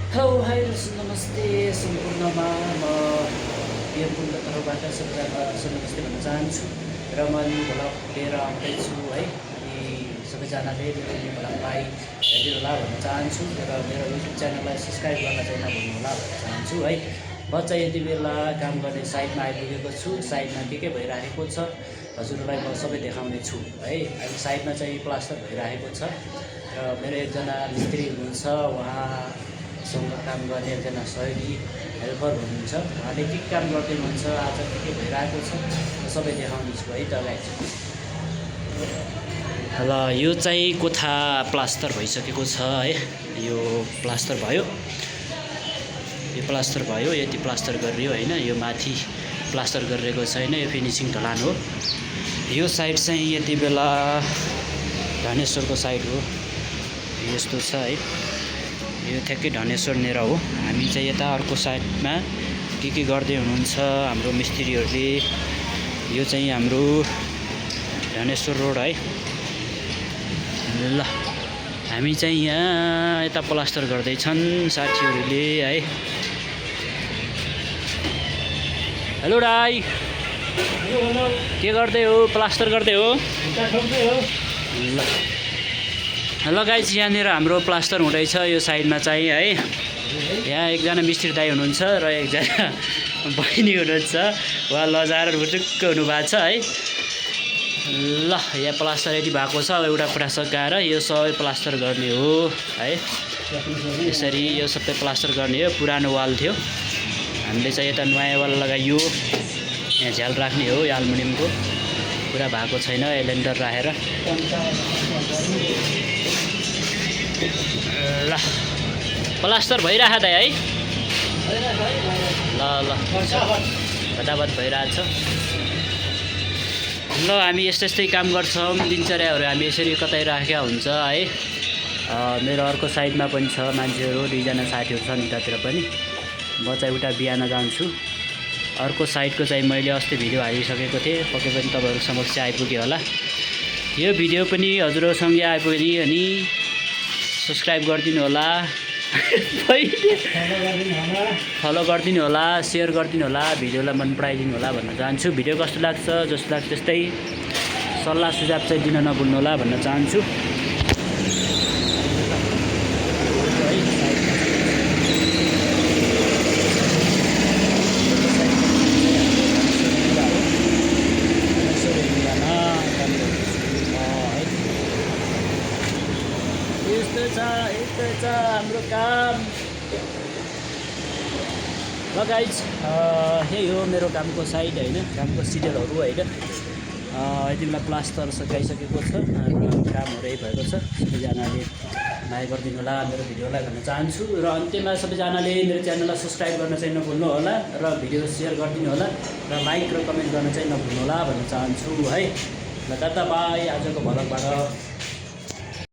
Hello hi नमस्ते सम्पूर्णमा म पिएमपुरको तर्फबाट सबैजनालाई नमस्ते भन्न चाहन्छु र म अनि भ्लग लिएर आउँदैछु है। अनि सबैजनाले मेरो भ्लगलाई हेरिदिनु होला भन्न चाहन्छु र मेरो युट्युब च्यानललाई सब्सक्राइब गर्न चाहिँ नभुल्नु होला भन्न चाहन्छु है। म चाहिँ यति बेला काम गर्ने साइटमा आइपुगेको छु। साइटमा के भइरहेको छ हजुरलाई म सबै देखाउने छु है। अहिले साइटमा चाहिँ प्लास्टर भइरहेको छ र मेरो एकजना मिस्त्री हुनुहुन्छ, उहाँसँग काम गर्ने एकजना सहयोगी हेल्पर हुनुहुन्छ। उहाँले के काम गर्दै हुनुहुन्छ, आज के भइरहेको छ सबै देखाउने छु है त गाइज। ल यो चाहिँ कोठा प्लास्टर भइसकेको छ है। यो प्लास्टर भयो, यो प्लास्टर भयो, यति प्लास्टर गरियो होइन। यो माथि प्लास्टर गरिरहेको छैन, यो फिनिसिङ ढलान हो। यो साइड चाहिँ यति बेला धनेश्वरको साइड हो, यस्तो छ है। यो ठ्याक्कै धनेश्वर नेर हो। हामी चाहिँ यता अर्को साइडमा के गर्दै हुनुहुन्छ हाम्रो मिस्त्रीहरूले। यो चाहिँ हाम्रो धनेश्वर रोड है। ल हामी चाहिँ यहाँ यता प्लास्टर गर्दैछन् साथीहरूले है। हेलो दाइ, के गर्दै हो? प्लास्टर गर्दै हो? ल ल गाइस, यहाँनिर हाम्रो प्लास्टर हुँदैछ यो साइडमा चाहिँ है। यहाँ एकजना मिस्त्री दाइ हुनुहुन्छ र एकजना बहिनी हुनुहुन्छ, उहाँ लजाएर भुटुक्क हुनुभएको छ है। ल यहाँ प्लास्टर यति भएको छ, एउटा कुरा सकाएर यो सबै प्लास्टर गर्ने हो है। यसरी यो सबै प्लास्टर गर्ने हो। पुरानो वाल थियो, हामीले चाहिँ यता नयाँ वाल लगाइयो। यहाँ झ्याल राख्ने हो, यो एल्युमिनियमको पुरा भएको छैन, एलेन्डर राखेर। ल प्लास्टर भइरहेछ त है। ल ल फटाफट भइरहेछ। ल हामी यस्तै काम गर्छौँ, दिनचर्याहरू हामी यसरी कताइराखेका हुन्छ है। मेरो अर्को साइडमा पनि छ मान्छेहरू, दुईजना साथीहरू छन् उतातिर पनि। म चाहिँ उता बिहान जान्छु। अर्को साइडको चाहिँ मैले अस्ति भिडियो हालिसकेको थिएँ, पक्कै पनि तपाईँहरू समक्ष आइपुग्यो होला। यो भिडियो पनि हजुरसँगै आइपुग्यो अनि सब्सक्राइब गरिदिनु होला, फलो गरिदिनु होला, सेयर गरिदिनु होला, भिडियोलाई मन पराइदिनु होला भन्न चाहन्छु। भिडियो कस्तो लाग्छ, जस्तो लाग्छ त्यस्तै सल्लाह सुझाव चाहिँ दिन नभुल्नु होला भन्न चाहन्छु। यस्तो छ हाम्रो काम। ल गाइज, यही हो मेरो कामको साइड होइन, कामको सिडियलहरू होइन। यति बेला प्लास्टर सकाइसकेको छ र कामहरू यही भएको छ। सबैजनाले माया गरिदिनु होला मेरो भिडियोलाई भन्न चाहन्छु। र अन्त्यमा सबैजनाले मेरो च्यानललाई सब्सक्राइब गर्न चाहिँ नभुल्नु होला र भिडियो सेयर गरिदिनु होला र लाइक र कमेन्ट गर्न चाहिँ नभुल्नु होला भन्न चाहन्छु है। ल टाटा बाई, आजको भ्लगबाट।